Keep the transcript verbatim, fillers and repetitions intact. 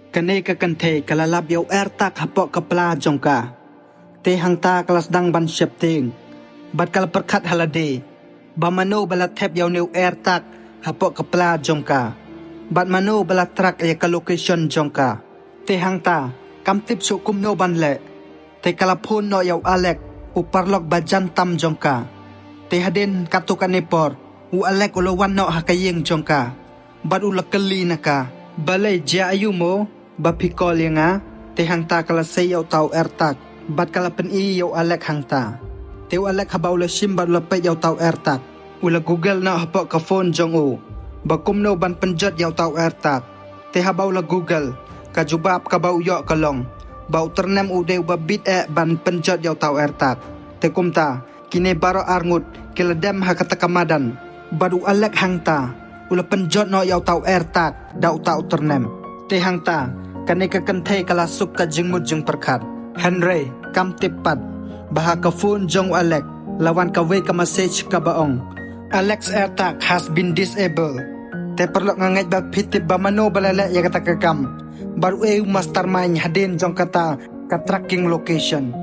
Kane ka kynthei ka la lap ïa u air tag hapoh ka pla jong ka. Te hangta ka la sdang ban sheptieng. Bad ka la pyrkhat ha lade ba mano ba la thep ïa une u air tag hapoh ka pla jong ka. Bad mano ba la track ïa ka location jong ka. Te hangta kam tip shuh kumno ban leh. Te ka la phone noh ïa u Alex, u paralok ba jan tam jong ka. Te hadien katto katne por, u Alex u la wan noh ha ka ïing jong ka. Bad u la kylli na ka, balei, jia aïu mo ba phi call ïa nga? Te hangta ka la sei ïa uta u air tag bad ka la pyni ïa u Alex hangta. Te u Alex haba u la shim bad u la peit ïa uta u air tag, u la Google noh hapoh ka phone jong u ba kumno ban pynjot ïa uta u air tag. Te haba u la Google, ka jubab kaba u ïoh ka long ba u tyrnem u dei uba bit eh ban pynjot ïa uta u air tag. Te kumta, kine baroh arngut ki la dem ha kata ka madan. Bad u Alex hangta u la pynjot noh ïa uta u air tag da uta u tyrnem. Te hangta kane ka kynthei ka la suk ka jingmut jingpyrkhat. Hynrei kam tip pat ba ha ka phone jong u Alex la wan kawei ka message kaba ong, "Alex, air tag has been disabled." Te paralok, nga ngeit ba phi tip ba mano ba la leh ïa kata ka kam bad uei u mastermind hadien jong kata ka tracking location.